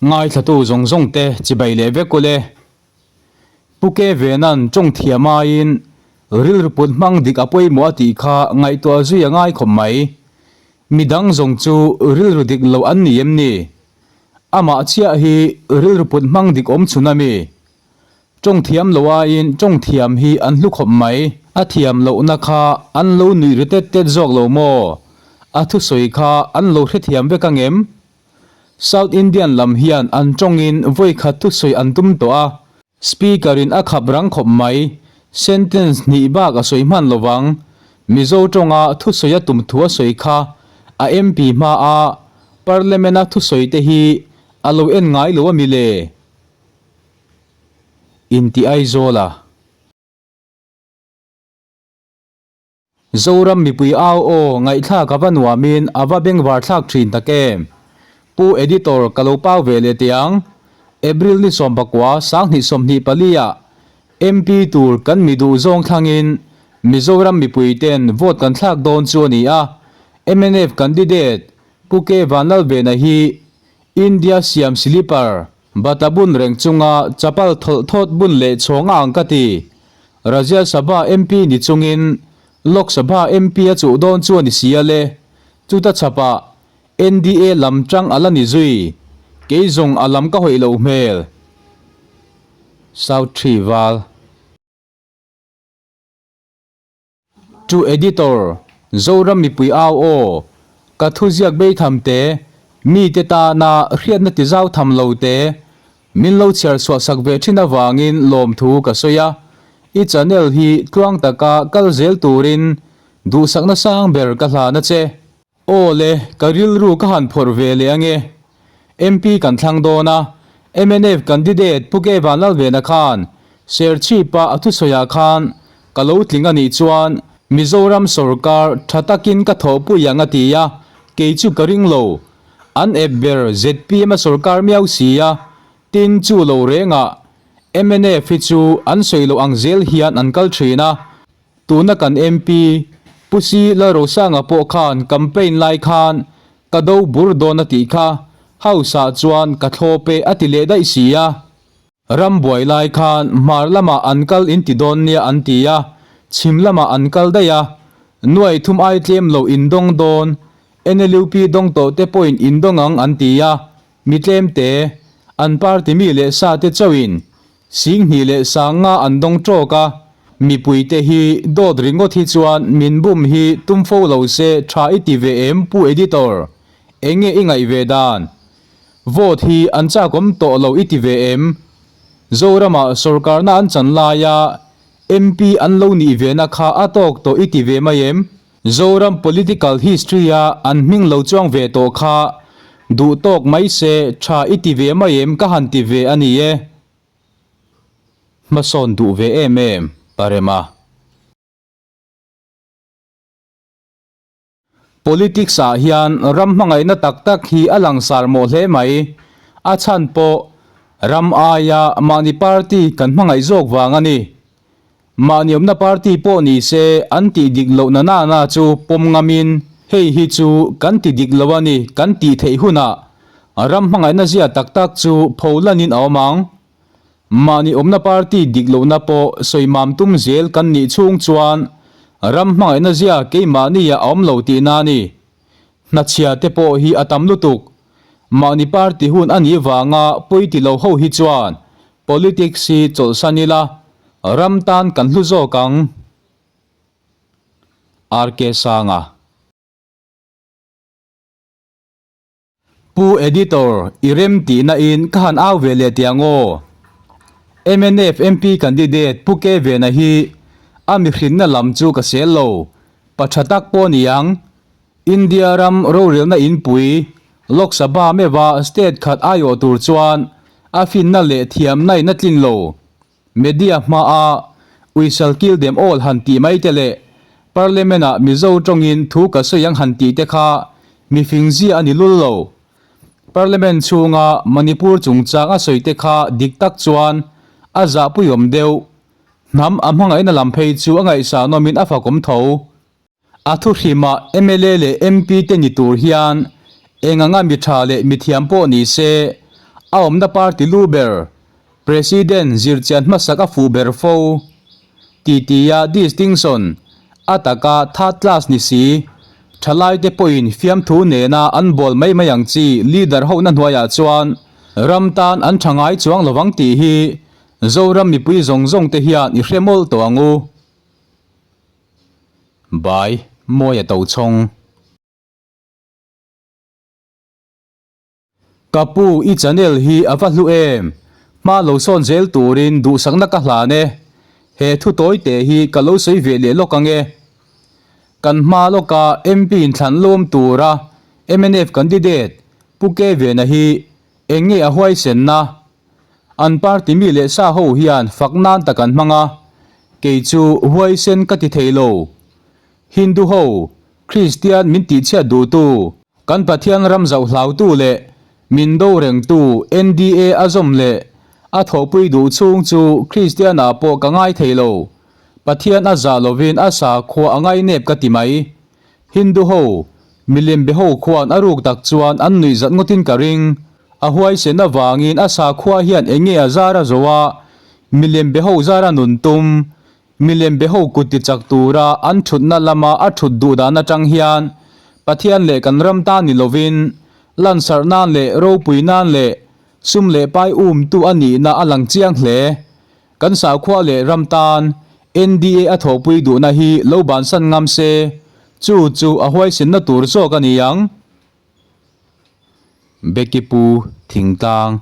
Ngaithlatu zawng zawng te chibai leh vek ule. Pu Ke Vena'n tawng thiam aiin rilru put hmang dik a pawimawh a tih kha ngaihtuah zui a ngai khawp mai. Midang zawng chu rilru dik lo an ni em ni? Amah chiah hi rilru put hmang dik awm chhun a mi? Tawng thiam lo aiin tawng thiam hi an hlu khawp mai. A thiam lohna kha an lo nuih ri tet tet zawk lo maw? A thusawi kha an lo hrethiam vek angem? South Indian lam hian an tawngin vawi khat thusawi an tum tawh a, Speaker in a khap rang khawp mai, sentence hnih bak a sawi hman lovang, Mizo tawnga thusawi a tum thu a sawi kha a MP hma a Parliament a thusawi te hi a lo en ngai lo a mi le? Inti Aizawl a. Zoram mipui au aw ngaihthlak a va nuamin a va bengvar thlak thin tak em? Pu Editor ka lo pau ve leh teh ang. April ni 19 2024 ah MP tur kan mi duh zawng thlangin Mizoram mipui ten vote kan thlak dawn chu a ni a. Mnf candidate Pu K Vanlalvena hi India siam silipar Bata bun reng chunga chapal thawlh thawt bun leh chhawng a ang ka ti. Rajya Sabha MP ni chungin Lok Sabha MP a chuh dawn chu a ni si a le. Chuta chhapah NDA lam tang a la ni zui. Kei zawng a lam ka hawih loh hmel. South Tree Val. To Editor, Zoram mipui au aw, ka thuziak bei tham te, mite tana hriatna ti zau tham lo te, min lo chhiar chhuah sak ve thin avangin lawmthu ka sawi a, i channel hi tluang taka kal zel turin duhsakna sang ber ka hlan a che. Aw le, ka rilru ka han phawrh ve leh ange. MP kan thlang dawn a, mnf candidate Pu K Vanlalvena khan Serchhip-a a thusawiah khan ka lo tling a nih chuan Mizoram sawrkar tha takin ka thawhpui ang a ti a, kei chu ka ring lo. An ep ber zpm a sawrkar miau si a, tin chu lo rengah mnf hi chu an sawi loh ang zel hian an kal thin a, Tuna kan MP, Pu Si Lalrosanga pawh khan campaign lai khan ka do bur dawn a tih kha, House ah chuan ka thlawp e a ti leh daih si a. Ram buai lai khan hmar lamah an kal in ti dawn nia an ti a, chhim lamah an kal daih a, nuai thum ai tlem lo in dawng dawn, NLUP dawng tawh te pawhin in dawng ang an ti a, Mi tlemte, an party mi leh sa te chauhin Singhnih leh Sanga an dawng tawk a, mipuite hi dawt ringawt hi chuan min bum hi tum fo lo se tha i ti ve em Pu Editor? Enge i ngaih ve dan? Vote hi an chakawm tawh lo i ti ve em? Zoramah sorkarna an chan laia MP an lo nih vena kha a tawk tawh i ti ve mai em? Zoram political history a an hming lo chuang ve tawh kha duh tawk mai se tha i ti ve mai em ka han ti ve a ni e. Hmasawn duh ve em em Parema. Politics ah hian ram hmangaihna tak tak hi a langsar mawh hle mai. A chhan pawh ram aia mahni party kan hmangaih zawk vang a ni. Mahni awmna party pawh ni se an tih dik loh na na na chu pawm ngamin hei hi chu kan ti dik lo a ni kan tih theih hunah ram hmangaihna zia tak tak chu pho lanin a awm ang. Mahni awmna party dik lohna pawh sawi mam tum zel kan nih chhung chuan ram hmangaihna zia keimahnia a awm lo tihna a ni. Hnachhia te pawh hi a tam lutuk. Mahni party hun a nih vanga pawi ti lo ho hi chuan Politics hi chawlhsan ila, ram tan kan hlu zawk ang. RK Sanga. Pu Editor, i rem tihna in ka han au ve leh teh ang aw. Mnf MP candidate Pu K Vena hi a mihrinna lam chu ka sel lo, pa tha tak pawh ni ang. India ram rorelna inpui, Lok Sabha meuha state khat aiawh tur chuan a finna leh thiamna in a tlin lo. Media hmaa uisal kil dem awl han tih mai te leh Parliament ah Mizo tawngin thu ka sawi ang han tih te kha mifing zia a ni lul lo. Parliament chhunga Manipur chungchang a sawi te kha dik tak chuan a zahpuiawm deuh. Hnam a hmangaihna lam phei chu a ngaihsanawmin a fakawm tho. A thuhrimah mla leh MP te ni tur hian eng anga mi tha leh mi thiam pawh ni se, A awmna party lu ber, President zirchian hmasak a fuh ber fo. Titia distinction a taka third class ni si, thalaite pawhin fiamthu nena an bawl mai mai ang chi leader hohna hnuaiah chuan ram tan an tha ngai chuang lovang tih hi Zoram mipui zawng zawng te hian i hre mawlh tawh ang u. Bai Mawia Tochhawng. Ka pu i channel hi a va hlu em? Hma lo sawn zel turin duhsakna ka hlan e. He thu tawi teh hi ka lo sawi ve leh lawk ang e. Kan hma lawka MP inthlan lawm tura mnf candidate Pu Kevena hi eng nge a huaisenna? An party mi leh sa ho hian fak nan tak an hmang a, kei chu huaisen ka ti thei lo. Hindu ho, Kristian min tihchhiat duhtu, kan Pathian ram zauh hlautu leh min do rengtu NDA a zawm leh a thawhpui duh chhung chu Kristian ah pawh ka ngai thei lo. Pathian a zah lovin a sakhua a ngainep ka ti mai. Hindu ho, milem be ho khuan a ruk tak chuan an nuih zat ngawtin ka ring. A huaisen avangin a sakhua hian eng nge a zar a zo a, milem be ho zara nun tum Milem be ho kut ti chak tura an thutna lama a thut duh dan atang hian Pathian leh kan ram tan ni lovin lansarh nan leh ropui nan leh sum leh pai umtu a nihna a lang chiang hle. Kan sakhua leh ram tan NDA a thawhpui duhna hi lo bansan ngam se, chu chu a huaisenna tur zawk a ni ang. Becky Pu Thingtlang.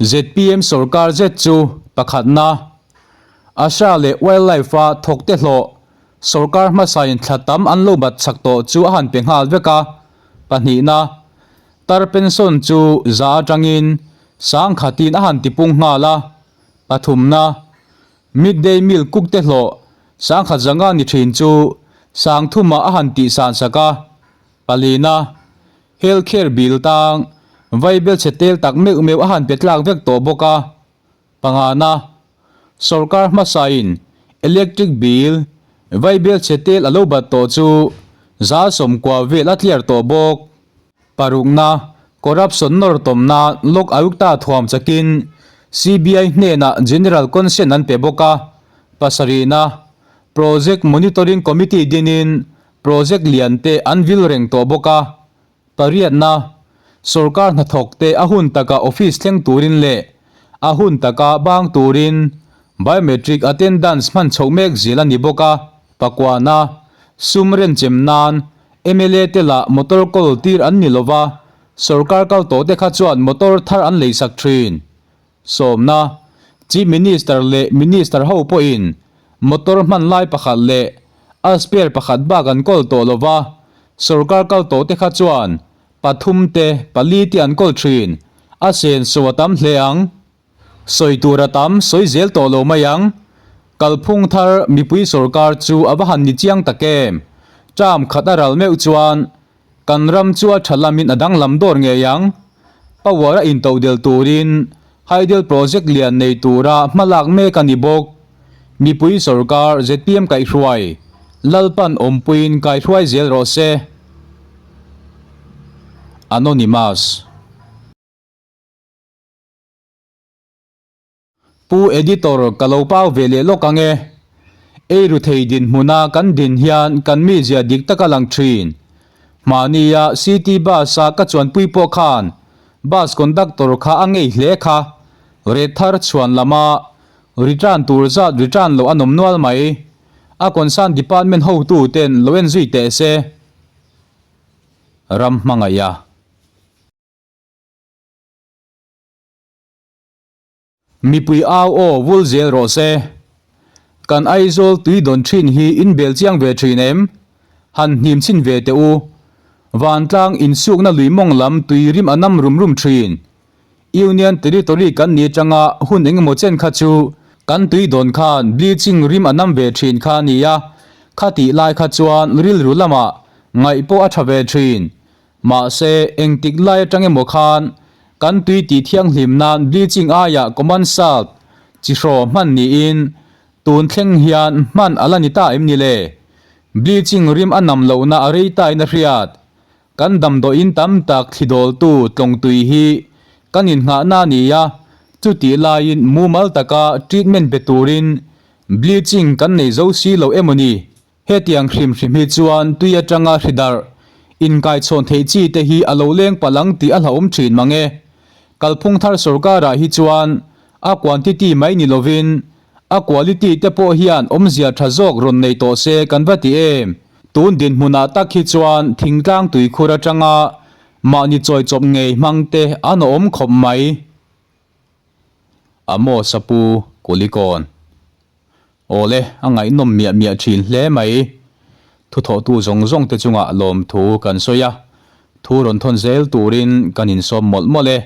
Zpm sorkar zet chu pakhatna, Asha leh Wildlife-a thawkte hlawh sorkar hmasain thla tam an lo bat chak tawh chu a han pe nghal vek a. Pahnihna, tar pension chu za atangin sangkhatin a han tipung nghal a. Pathumna, midday meal cook-te hlawh sangkhat zanga ni thin chu sangthumah a han tihsan sak a. Palina, Health care bill tang vaibel chhe tel tak meuh meuh a han pe tlak vek tawh bawk a. Pangana, Sorkar hmasain electric bill vaibel chhe tel a lo bat tawh chu 90% vel a clear tawh bawk. Parukna, Corruption nawr tawm nan Lok Ayukta thuam chakin CBI hnenah General Consent an pe bawk a. Pasarihna, Project Monitoring Committee dinin Project lian te an vil reng tawh bawk a, pariatna, sorkar hnathawk te a hun taka office thleng turin leh a hun taka bang turin biometric attendance hman chhoh mek zel a ni bawk a, pakuana, sum renchem nan mla te lah motor kawl tir an ni lova, sorkar kal tawh te kha chuan motor thar an leisak thin. Sawmna, Chief Minister leh Minister ho pawhin motor hman lai pakhat leh a spare pakhat bak an kawl tawh lo va, sorkar kal tawh te kha chuan pathum te pali te an kawl thin, a senso a tam hle ang. Sawi tur a tam sawi zel tawh lo mai ang. Kalphung thar mipui sorkar chu a va han ni chiang tak em? Term khat a ral meuh chuan Kan ram chu a tha lamin a danglam dawr ngei ang. Power a intohdelh turin Hydel Project lian nei tura hma lak mek a ni bawk. Mipui sorkar zpm kaihhruai Lalpan awmpuiin kaihhruai zel rawh se. Anonymous. Pu Editor ka lo pau ve leh lawk ang e. Eiru thei dinhmuna kan din hian kan mizia dik tak a lang thin. Mahnia City Bus a ka chuanpui pawh khan bus conductor kha a ngei hle kha. Ret thar chhuan lama return tur zat return loh a nawm nual mai. A concern department hotu ten lo en zui teh se. Ram hmangaih a. Mipui au aw vul zel rawh se. Kan Aizawl tui dawn thin hi in bel chiang ve thin em? Han hnim chhin ve teh u. Vantlang insukna lui mawng lam tui rim a nam rum rum thin. Union Territory kan ni atanga hun engemaw chen kha chu kan tui dawn khan bleaching rim a nam ve thin kha a nia. Khatih lai kha chuan rilru lamah ngaih pawh a tha ve thin. Mahse, engtik lai atang emaw khan kan tui tih thianghlim nan bleaching aiah common salt chi hraw hman niin tun thleng hian hman a la ni ta em ni le? Bleaching rim a nam lohna a rei tain a hriat. Kan damdawiin tam tak thlidawltu tlawng tui hi kan innghahna a ni a, chutih laiin mumal taka treatment pe turin bleaching kan nei zo si lo emaw ni? Hetiang hrim hrim hi chuan tui atanga hri darh inkaichhawn theih chi te hi a lo leng palh ang tih a hlauhawm thin mang e. Kalphung thar sorkarah hi chuan a quantity mai ni lovin a quality te pawh hian awmzia tha zawk rawn nei tawh se kan va ti em? Tun dinhmunah tak hi chuan thingtlang tuikhur atanga mahni chawi chawp ngei hmang te an awm khawp mai. Amos a pu Kulikawn. Awle, a ngaihnawm miah miah thin hle mai. Thuthawhtu zawng zawng te chungah lawmthu kan sawi a, thu rawn thawn zel turin kan insawm mawlh mawlh e.